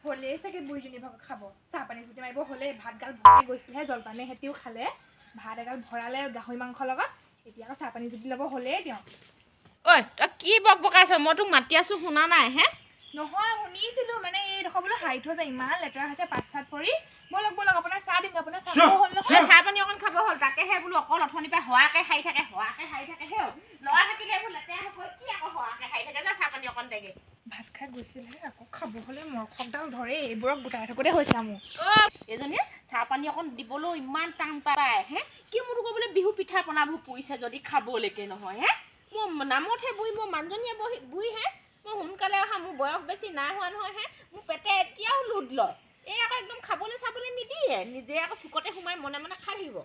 হ'লেই চাগে বুঢ়ীজনী ভাগত খাব চাহ পানী জুতি মাৰিব হ'লেই ভাতগাল ভৰাই গৈছিলহে জলপানে সেতিও খালে ভাত এগাল ভৰালে গাহৰি মাংসৰ লগত এতিয়া আকৌ চাহ পানী জুতি ল'ব হ'লেই তেওঁ ঐ তই কি বক বকাইছ মই তোক মাতি আছো শুনা নাই হে নহয় শুনিছিলো মানে এইডোখৰ বোলো সাৰি থৈ যায় ইমান লেতেৰা হৈছে পাত চাত পৰি ব'লক ব'লক আপোনাৰ চাহ দিম আপোনাৰ চাহ খাব হ'ল নহয় চাহ পানী অকণ খাব হ'ল তাকেহে বোলো অকল অথনিৰ পৰা হোৱাকে সাৰি থাকে হোৱাকে সাৰি থাকে হে ল'ৰা থাকিলে এইবোৰ লেতেৰা হ'ব কি আকৌ হোৱাকে সাৰি থাকে যা চাহ পানী অকণ দেগে ভাত খাই গৈছিলহে আকৌ খাব হ'লে মৰখকডাল ধৰে এইবোৰক গোটাই থাকোঁতে হৈছে মোৰ এজনীয়ে চাহ পানী অকণ দিবলৈও ইমান টান পায় হে কি মোৰতো ক'বলৈ বিহু পিঠা পনাবোৰ পুৰিছে যদি খাবলৈকে নহয় হে মোৰ নামতহে বুঢ়ী মোৰ মানুহজনীয়ে বহি বুঢ়ী হে মই সোনকালে অহা মোৰ বয়স বেছি নাই হোৱা নহয় হে মোৰ পেটে এতিয়াও লোড লয় এই আকৌ একদম খাবলৈ চাবলৈ নিদিয়ে নিজে আকৌ চুকতে সোমাই মনে মনে খাই থাকিব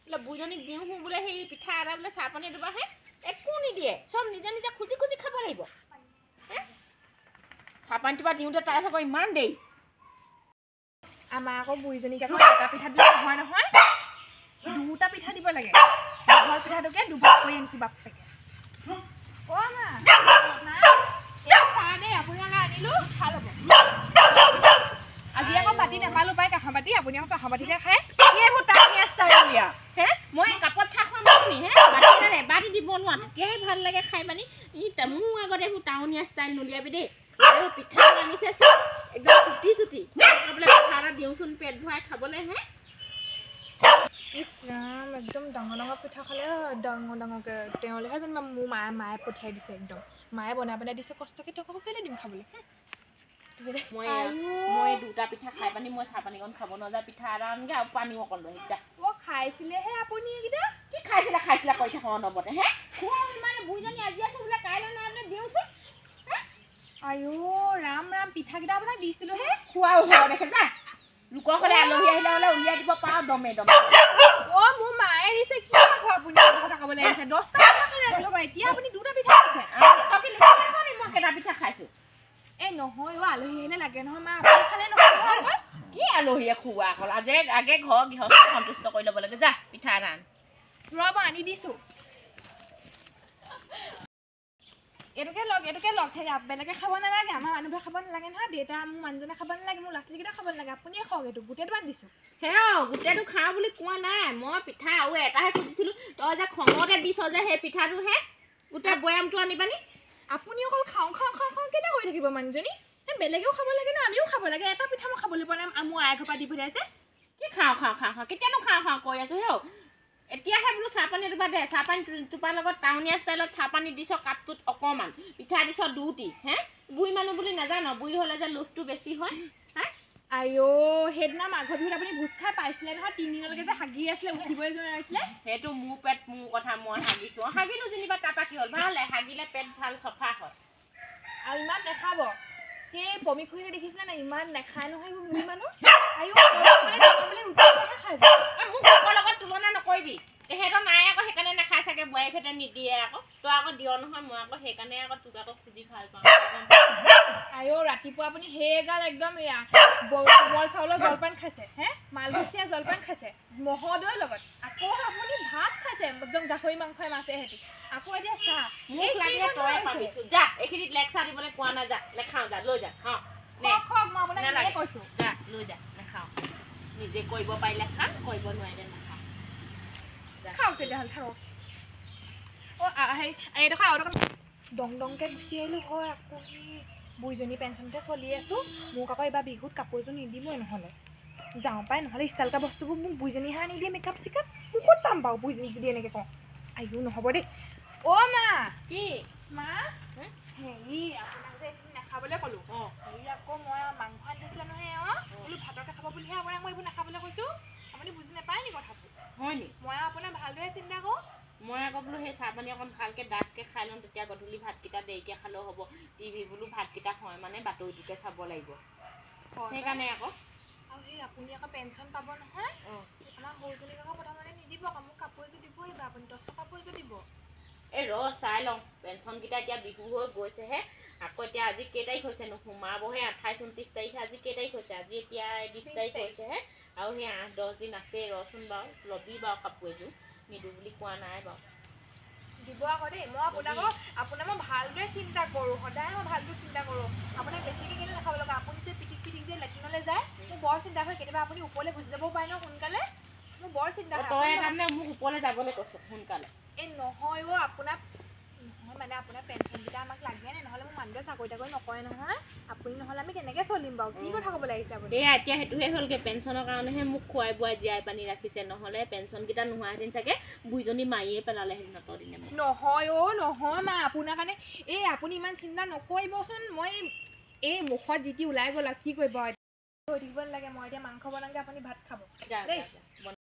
বোলে বুঢ়ীজনীক দিওঁ শু বোলে সেই পিঠা এটা বোলে চাহ পানী এটোপা হে একো নিদিয়ে চব নিজে নিজে খুজি খুজি খাব লাগিব হে চাহ পানীটোপা দিওঁতে তাই ভাগৰ ইমান দেৰি আমাৰ আকৌ বুঢ়ীজনীক আকৌ এটা পিঠা দিলে নহয় নহয় দুটা পিঠা দিব লাগে দীঘল পিঠাটোকে দুভাগ কৰি আনিছোঁ বাপেকে অ' মা চাহ দেই আপোনালৈ আনিলোঁ খাই ল'ব আজি আকৌ বাতি নাপালোঁ পাই কাঁহৰ বাতি আপুনি আকৌ কাঁহৰ বাতিতে খায় এইবোৰ টাউনীয়া ষ্টাইল হে মই কাপত চাহ খুৱাম নি হে বাতি নাই এবাতি দিব নোৱাৰো তেতিয়াহে ভাল লাগে খাই পানি ই মোৰ আগত এইবোৰ টাউনীয়া ষ্টাইল নুলিয়াবি দেই এই পিঠা আনিছে চব একদম চুটি চুটি বোলে পিঠা এটা দিওঁচোন পেট ভৰাই খাবলৈ হে ইছ ৰাম একদম ডাঙৰ ডাঙৰ পিঠা খালে ডাঙৰ ডাঙৰকৈ তেওঁলৈহে যেনিবা মোৰ মায়ে মায়ে পঠিয়াই দিছে একদম মায়ে বনাই বনাই দিছে কষ্টকৈ তেওঁক আকৌ কেলৈ দিম খাবলৈ মই মই দুটা পিঠা খাই পানি মই চাহ পানীকণ খাব নাযায় পিঠা এটা আনগৈ আৰু পানীও অকণ লৈ যা অ' খাইছিলেহে আপুনি এইকেইটা কি খাইছিলে খাইছিলে কৈ থাকোঁ অনবৰতে হে খোৱা ইমানে বুঢ়ীজনী আজি আছোঁ বোলে কাইলৈ নাই বোলে দিওঁচোন আইঅ ৰাম ৰাম পিঠাকেইটা আপোনাক দিছিলোঁহে খোৱাও হয় দেখে যা লোকৰ ঘৰলৈ আলহী আহিলে হ'লে উলিয়াই দিব পাৰোঁ দমে দমে অ' মোৰ মায়ে দিছে কি আকৌ আপুনি কথা ক'বলৈ আহিছে 10টা পিঠা খালে ৰাতিপুৱা এতিয়া আপুনি দুটা পিঠা খাইছে তই কি লিখি আছ নি মই কেইটা পিঠা খাইছোঁ এই নহয় অ' আলহী আহিলে লাগে নহয় মা আপুনি খালে নহয় কি আলহীয়ে খোৱা অকল আগে আগে ঘৰ গৃহস্থ সন্তুষ্ট কৰি ল'ব লাগে যা পিঠা এটা আন ৰ'ব আনি দিছোঁ এইটোকে লওক এইটোকে লওক সেই বেলেগে খাব নালাগে আমাৰ মানুহবোৰে খাব নালাগে নহয় দেউতা মোৰ মানুহজনে খাব নালাগে মোৰ ল'ৰা ছোৱালীকেইটা খাব নালাগে আপুনিয়ে খাওক এইটো গোটেইটো আনি দিছোঁ হে গোটেইটো খাওঁ বুলি কোৱা নাই মই পিঠা আৰু এটাহে খুজিছিলোঁ তই যে খঙতে দিছ যে সেই পিঠাটো হে গোটেই বৈয়ামটো আনিবানি আপুনি অকল খাওঁ খাওঁ খাওঁ খাওঁ কেনে কৰি থাকিব মানুহজনী বেলেগেও খাব লাগে ন আমিও খাব লাগে এটা পিঠা মই খাবলৈ পোৱা নাই মোৰ আই ঘৰৰ পৰা দি পঠিয়াইছে কি খাওঁ খাওঁ খাওঁ খাওঁ কেতিয়ানো খাওঁ খাওঁ কৈ আছোঁ হে এতিয়াহে বোলো চাহ পানী এটোপা দে চাহ পানী টোপাৰ লগত টাউনীয়া ষ্টাইলত চাহ পানী দিছ কাপটোত অকণমান পিঠা দিছ দুটি হে বুঢ়ী মানুহ বুলি নাজানো বুঢ়ী হ'লে যে লোভটো বেছি হয় হা আইঅ সেইদিনা মাঘৰ বিহুত আপুনি ভোজ খাই পাইছিলে নহয় তিনিদিনলৈকে যে হাগি আছিলে উঠিবই নোৱাৰিছিলে সেইটো মোৰ পেট মোৰ কথা মই হাগিছোঁ হাগিলোঁ যেনিবা তাৰপৰা কি হ'ল ভাল হাগিলে পেট ভাল চফা হয় আৰু ইমান নাখাব সেই পমি খুৰীয়ে দেখিছিলে নাই ইমান নাখায় নহয় এইবোৰ বুঢ়ী মানুহ আইঅ খাই মোক লোকৰ লগত তুলনা নকৰিবি তেহেঁতৰ নাই আকৌ সেইকাৰণে নাখায় চাগে বোৱাৰীহঁতে নিদিয়ে আকৌ তই আকৌ দিয় নহয় মই আকৌ সেইকাৰণে আকৌ তোক আকৌ খুজি ভাল পাওঁ আইঅ ৰাতিপুৱা আপুনি সেইগাল একদম এয়া কোমল চাউলৰ জলপান খাইছে হে মালভোগীয়া জলপান খাইছে ম'হৰ দৈৰ লগত আকৌ আপুনি ভাত খাইছে একদম গাহৰি মাংসই মাছে সেতি আকৌ এতিয়া চাহ মোক লাগিলে তই পাবিছো যা এইখিনিত লেকচাৰ দিবলৈ কোৱা নাই যা নাখাওঁ যা লৈ যা অঁ খাওক মই আপোনাক এনেই কৈছোঁ যা লৈ যা নাখাওঁ নিজে কৰিব পাৰিলে খাম কৰিব নোৱাৰিলে নাখাওঁ খাওক তেতিয়াহ'লে থাকক অ' হেৰি এইডোখৰ আৰু এডোখৰ দং দংকৈ গুচি আহিলোঁ হয় আকৌ সেই বুঢ়ীজনী পেঞ্চনতে চলি আছোঁ মোক আকৌ এইবাৰ বিহুত কাপোৰ এযোৰ নিদিবই নহ'লে যাওঁ পাই নহ'লে ষ্টাইল কৰা বস্তুবোৰ মোক বুঢ়ীজনীহে আনি দিয়ে মেকআপ চেকআপ মোক ক'ত পাম বাৰু বুঢ়ীজনীক যদি এনেকৈ কওঁ আইও নহ'ব দেই অ' মা কি মা হেৰি আপোনাক যে এইখিনি নাখাবলৈ ক'লোঁ অঁ হেৰি আকৌ মই মাংস আনি থৈছিলে নহয় এওঁ বোলো ভাতকে খাব বুলিহে আপোনাক মই এইবোৰ নাখাবলৈ কৈছোঁ আপুনি বুজি নাপায় নি কথাবোৰ হয় নি মই আপোনাৰ ভালদৰে চিন্তা কৰোঁ মই আকৌ বোলো সেই চাহ পানী অকণ ভালকৈ ডাঠকৈ খাই লওঁ তেতিয়া গধূলি ভাতকেইটা দেৰিকৈ খালেও হ'ব টিভি বোলো ভাতকেইটা হয় মানে বাতৰিটোকে চাব লাগিব সেইকাৰণে আকৌ আৰু সেই আপুনি আকৌ পেঞ্চন পাব নহয় আমাৰ সৰুজনীক আকৌ প্ৰথমতে নিদিব আকৌ মোক কাপোৰ এযোৰ দিবই এইবাৰ আপুনি 10 কাপোৰ এযোৰ দিব এই ৰ চাই লওঁ পেঞ্চনকেইটা এতিয়া বিহু হৈ গৈছেহে আকৌ এতিয়া আজি কেই তাৰিখ হৈছেনো সোমাবহে 28 29 তাৰিখে আজি কেই তাৰিখ হৈছে আজি এতিয়া 20 তাৰিখ হৈছেহে আৰু সেই 8-10 দিন আছে ৰচোন বাৰু ল'বি বাৰু কাপোৰ এযোৰ নিদো বুলি কোৱা নাই বাৰু দিব আকৌ দেই মই আপোনাক আপোনাৰ মই ভালদৰে চিন্তা কৰোঁ সদায় মই ভালদৰে চিন্তা কৰোঁ আপোনাক বেছিকৈ কেলৈ নাখাব লগা আপুনি যে পিটিক পিটিক যে লেট্ৰিনত তই তাৰমানে মোক ওপৰলৈ যাবলৈ কৈছ সোনকালে। এই নহয় অ' আপোনাক নহয়, মানে আপোনাৰ পেঞ্চনকেইটা আমাক লাগে নে, নহ'লে মোৰ মানুহটোৱে চাকৰি তাকৰি নকৰে নহয়। আপুনি নহ'লে আমি কেনেকৈ চলিম বাৰু? কি কথা ক'বলৈ আহিছে আপুনি? এয়া এতিয়া সেইটোহে হ'লগৈ, পেঞ্চনৰ কাৰণেহে মোক খুৱাই বোৱাই জীয়াই পানী ৰাখিছে, নহ'লে পেঞ্চনকেইটা নোহোৱাহেঁতেন চাগে বুঢ়ীজনী মাৰিয়ে পেলালেহেঁতেন অতদিনে মোক। নহয় অ' নহয় মা, আপোনাৰ কাৰণে এই আপুনি ইমান চিন্তা নকৰিবচোন। মই এই মুখত যি টি ওলাই গ'ল আৰু কি কৰিব আৰু, ৰৈ থাকিব নালাগে। মই এতিয়া মাংস বনামগৈ, আপুনি ভাত খাব দেই।